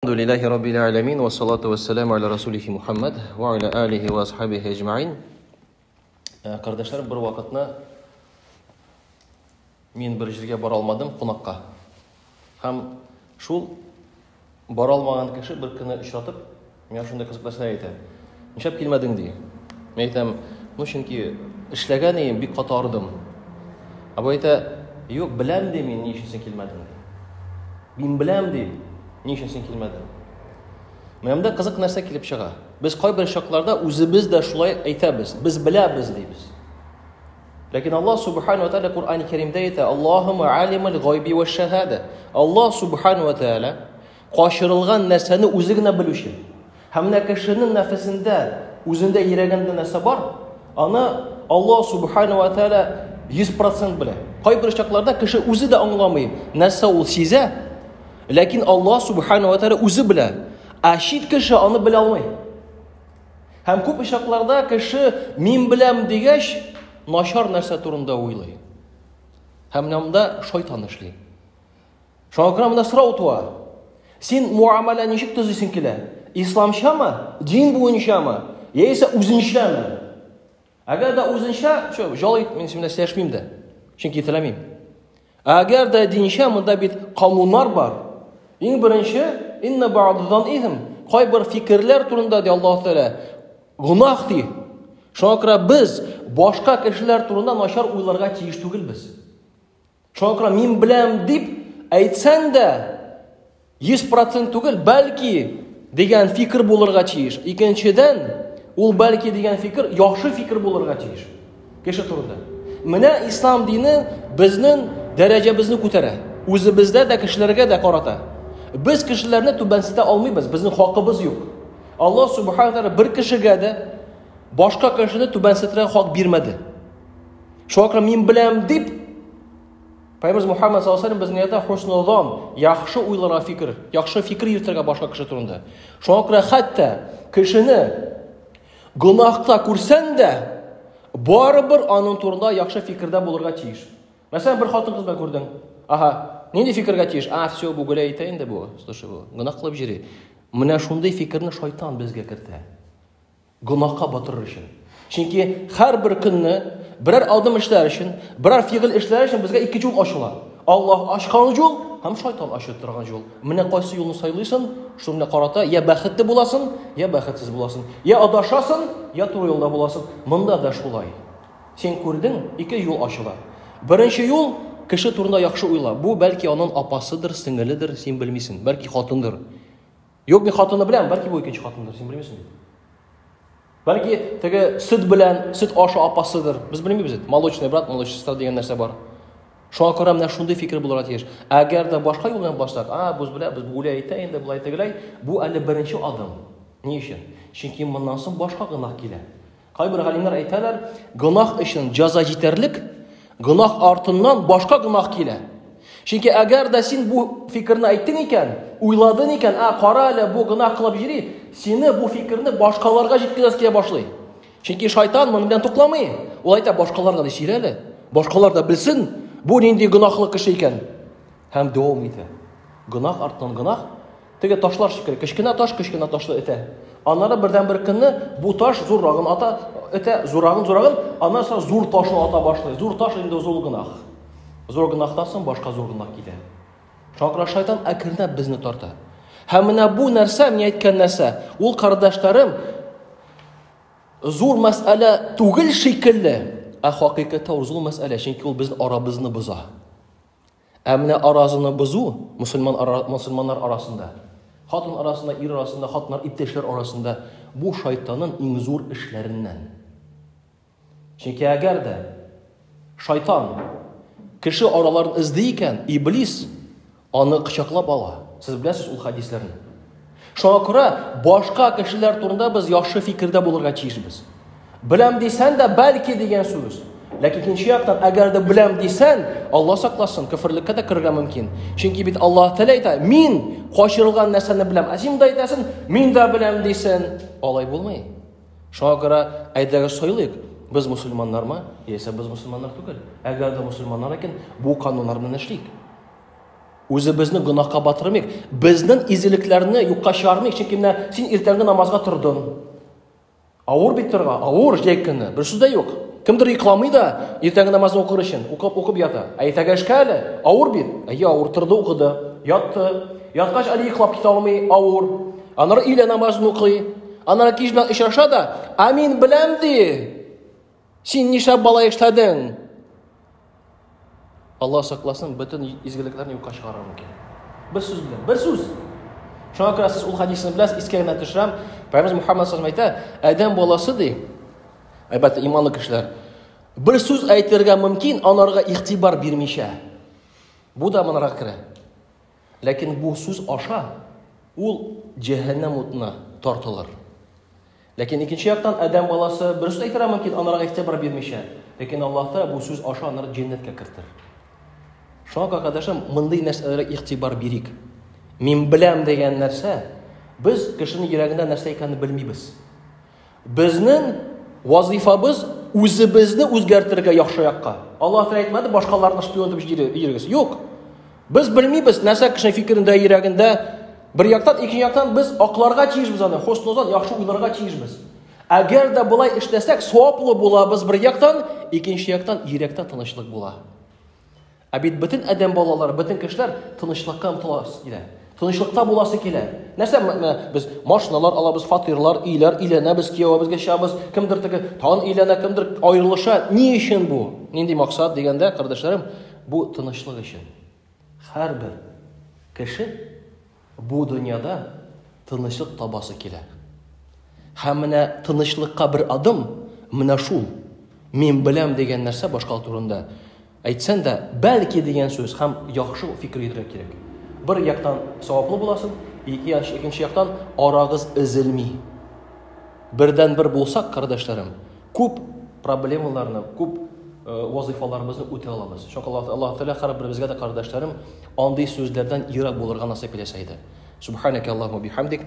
Әлхәмдүлилләһи раббил әләмин вә салату вә сәламу аля расулихи Мухаммад вә аля алихи вә асхабихи әҗмәин. Кардәшләр, бер вакытны мин бер җиргә бара алмадым кунакка. Һәм шул бара алмаган кеше бер көнне очратып, миңа шундый кызык нәрсә әйтә. Нишләп килмәдең ди. Мин әйтәм, ну чөнки эшләгән идем, бик каты арыдым. Ә бу әйтә, юк, беләм ди мин, ни өчен син килмәдең ди. Мин беләм ди, ни өчен син килмәдең. Менә монда кызык нәрсә килеп чыга. Без кайбер чакларда үзебез дә шулай әйтәбез. Без беләбез дибез. Ләкин Аллаһ субхану ва тааля Куръан Кәримдә әйтә, Аллаһумма алимул гайби ва шахада. Аллаһ субхану ва тааля качырылган нәрсәне үзе генә белүче. Һәм менә кешенең нәфесендә, үзендә йөрәгендә нәрсә бар, аны Аллаһ субхану ва тааля 100% белә. Кайбер чакларда кеше үзе дә аңламый, нәрсә ул сизә, ләкин Аллаһ субхану ва тааля үзе белә. Ә чит кеше аны белә алмый. Һәм күп очракларда кеше мин беләм дигәч, начар нәрсә турында уйлый. Һәм менә монда шайтан эшли. Шуңа күрә монда сорау туа. Син муамәлә ничек төзисең килә? Исламчамы, дин буенчамы, яисә үзенчәме? Әгәр дә үзенчә, шо, жал ит, мин синең белән сөйләшмим дә. Чөнки теләмим. Әгәр дә динчә, монда бит кануннар бар. Иң беренче, инна бa'дудан изм, кайбер фикерләр турында ди Аллаһ Тәгалә, гөнаһ ди. Шуңа күрә без башка кешеләр турында начар уйларга тиеш түгелбез. Шуңа күрә мин беләм дип әйтсәң дә, 100% түгел, бәлки дигән фикер булырга тиеш. Икенчедән, ул бәлки дигән фикер яхшы фикер булырга тиеш. Кеше турында. Менә ислам дине безнең дәрәҗәбезне күтәрә. Үзебездә дә кешеләргә дә карата. Без кешеләрне түбәнсетә алмыйбыз, безнең хакыбыз юк. Аллаһ субхану тааля бер кешегә дә башка кешене түбәнсетергә хак бирмәде. Шуңа күрә мин беләм дип Пәйгамбер Мухаммад саллаллаху алейһи безне әйтә хуснулл яхшы уйларга фикер, яхшы фикер йөртергә башка кеше турында. Шуңа күрә хәтта кешене гөнаһта күрсәң дә, барыбер аның турында яхшы фикердә булырга тиеш. Мәсәлән, бер хатын-кыз белән күрдең. Ага, нинди фикергә тиеш? А, все, бу гүләй әйтә инде бу. Слушай, бу гөнаһ кылып йөри. Менә шундый фикерне шайтан безгә кертә. Гөнаһка батырыр өчен. Чөнки һәрбер көнне берәр адым эшләр өчен, берәр фигыль эшләр өчен безгә ике юл ачыла. Аллаһ ачкан юл һәм шайтан ачып торган юл. Менә кайсы юлны сайлыйсың, шул менә карата я бәхетле буласың, я бәхетсез буласың. Я адашасың, я туры юлда буласың. Монда да шулай. Син күрдең, ике юл ачыла. Беренче юл кеше турында яхшы уйла. Бу бәлки аның апасыдыр, сеңеледер, син белмисең. Бәлки хатындыр. Юк, мин хатынны беләм, бәлки бу икенче хатындыр, син белмисең бит. Бәлки теге сөт белән сөт ашы апасыдыр. Без белмибез бит. Молочный брат, молочная сестра дигән нәрсә бар. Шуңа күрә менә шундый фикер булырга тиеш. Әгәр дә башка юл белән барсак, а, без беләбез, бу үлә әйтә инде, болай тегеләй, бу әле беренче адым. Ни өчен? Чөнки моннан соң башка гөнаһ килә. Кайбер галимнәр әйтәләр, гөнаһ өчен җәза җитәрлек, гөнаһ артыннан башка гөнаһ килә. Чөнки әгәр дә син бу фикерне әйттең икән, уйладың икән, ә кара әле бу гөнаһ кылып йөри, сине бу фикерне башкаларга җиткезәсе килә башлый. Чөнки шайтан моның белән тукламый. Ул әйтә, башкаларга да сөйлә әле. Башкалар да белсен, бу нинди гөнаһлы кеше икән. Һәм дәвам итә. Гөнаһ артыннан гөнаһ. Теге ташлар шикелле, кечкенә таш кечкенә ташны этә. Аннары бердән бер көнне бу таш зуррагын ата, этә, зуррагын, зуррагын, аннан соң зур ташны ата башлый. Зур таш инде зур гөнаһ. Зур гөнаһтан соң башка зур гөнаһ килә. Шуңа күрә шайтан әкренләп безне тарта. Һәм менә бу нәрсә, мин әйткән нәрсә, ул кардәшләрем, зур мәсьәлә түгел шикелле, ә хакыйкатьтә ул зур мәсьәлә, чөнки ул безнең арабызны боза. Ә менә аразыны бозу мөселман ара, мөселманнар арасында, хатын арасында, ир арасында, хатыннар иптәшләр арасында бу шайтанның иң зур эшләреннән. Чөнки әгәр дә шайтан кеше араларын эзли икән, иблис аны кочаклап ала. Сез беләсез ул хәдисләрне. Шуңа күрә башка кешеләр турында без яхшы фикердә булырга тиешбез. Беләм дисән дә, бәлки дигән сүз. Ләкин икенче яктан, әгәр дә беләм дисән, Алла сакласын, көферлеккә дә керергә мөмкин. Чөнки бит Аллаһ Тәгалә әйтә, мин качырылган нәрсәне беләм. Ә син дә әйтәсең, мин дә беләм дисен. Алай булмый. Шуңа күрә әйдәгез сайлыйк, без мусульманнармы, яисә без мусульманнар түгел. Әгәр дә мусульманнар икән, бу кануннар белән эшлик. Үзебезне гөнаһка батырмыйк, безнең изгелекләрне юкка чыгармыйк, чөнки менә син иртәнге намазга тордың. Авыр бит торырга, авыр җәй көне, бер сүз дә юк. Кемдер йокламый да иртәнге намазны укыр өчен, укып укып ята. Ә иртәгә эшкә әле, авыр бит. Әйе, авыр торды, укыды, ятты. Яткач әле йоклап китә алмый, авыр. Аннары өйлә намазын укый. Аннары кич белән очраша да, ә мин беләм ди. Син нишләп бала эшләдең? Алла сакласын, бөтен изгелекләрне юкка чыгарыр мөмкин. Бер сүз белән, бер сүз. Шуңа күрә сез ул хадисны беләсез, искә генә төшерәм. Пәйгамбер Мухаммад саллаллаху әйтә, адәм баласы ди, әлбәттә, иманлы кешеләр, бер сүз әйтергә мөмкин, анарга игътибар бирмичә. Бу да монарга керә. Ләкин бу сүз аша ул җәһәннәм утына тартылыр. Ләкин икенче яктан адәм баласы бер сүз әйтергә мөмкин, анарга игътибар бирмичә. Ләкин Аллаһ Тәгалә бу сүз аша анары җәннәткә кертер. Шуңа күрә, кардәшем, мондый нәрсәләргә игътибар бирик. Мин беләм дигән нәрсә, без кешенең йөрәгендә нәрсә икәнен белмибез. Безнең вазифабыз үзебезне үзгәртергә яхшы якка. Аллаһ Тәгалә әйтмәде, башкаларны шпион итеп йөрегез. Юк. Без белмибез, нәрсә кешенең фикерендә, йөрәгендә. Бер яктан, икенче яктан без акларга тиешбез аны, хоснузан яхшы уйларга тиешбез. Әгәр дә болай эшләсәк, саваплы булабыз бер яктан, икенче яктан йөрәктә тынычлык була. Ә бит бөтен адәм балалары, бөтен кешеләр тынычлыкка омтыласы килә. Тынычлыкта буласы килә. Нәрсә без машиналар алабыз, фатирлар, өйләр, өйләнәбез, кияүебезгә чыгабыз, кемдер теге тагын өйләнә, кемдер аерылыша. Ни өчен бу? Нинди максат дигәндә, кардәшләрем, бу тынычлык өчен. Һәрбер кеше бу дөньяда тынычлык табасы килә. Һәм менә тынычлыкка бер адым, менә шул. Мин беләм дигән нәрсә башкалар турында. Әйтсән дә, бәлки дигән сүз һәм яхшы фикер йөртергә кирәк. Бер яктан саваплы буласың, икенче яктан арагыз өзелми. Бердән-бер булсак, кардәшләрем, күп проблемаларны, күп вазыйфаларыбызны үтә алабыз. Чөнки Аллаһ Тәгалә һәрберебезгә дә, кардәшләрем, андый сүзләрдән ерак булырга насыйп итсә иде. Субханaka Аллаһу бихамдик.